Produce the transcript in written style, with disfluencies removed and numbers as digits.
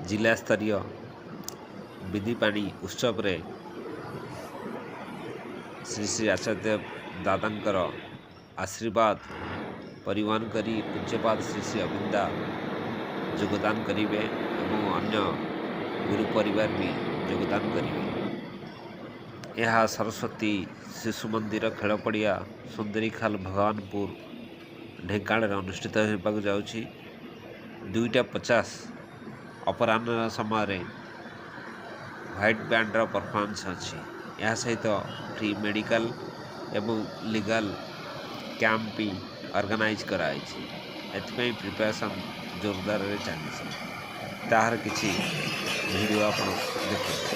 ଜିଲ୍ଲାସ୍ତରୀୟ ବିଧିପାଣି ଉତ୍ସବରେ ଶ୍ରୀ ଶ୍ରୀ ଆଚାର୍ଯ୍ୟ ଦାଦାଙ୍କର ଆଶୀର୍ବାଦ ପରିବହନ କରି ପୂଜ୍ୟପାଦ ଶ୍ରୀ ଶ୍ରୀ ଅବିନ୍ଦା ଯୋଗଦାନ କରିବେ ଏବଂ ଅନ୍ୟ ଗୁରୁ ପରିବାର ବି ଯୋଗଦାନ କରିବେ। ଏହା ସରସ୍ୱତୀ ଶିଶୁ ମନ୍ଦିର ଖେଳ ପଡ଼ିଆ, ସୁନ୍ଦରୀଖାଲ, ଭଗବାନପୁର, ଢେଙ୍କାନାଳରେ ଅନୁଷ୍ଠିତ ହେବାକୁ ଯାଉଛି। 2:50 ଅପରାହ୍ନ ସମୟରେ ହ୍ୱାଇଟ୍ ବ୍ୟାଣ୍ଡର ପରଫର୍ମାନ୍ସ ଅଛି। ଏହା ସହିତ ଫ୍ରି ମେଡ଼ିକାଲ ଏବଂ ଲିଗାଲ କ୍ୟାମ୍ପ ବି ଅର୍ଗାନାଇଜ୍ କରାଯାଇଛି। ଏଥିପାଇଁ ପ୍ରିପାରେସନ୍ ଜୋରଦାରରେ ଚାଲିଛି। ତାହାର କିଛି ଭିଡ଼ିଓ ଆପଣ ଦେଖନ୍ତୁ।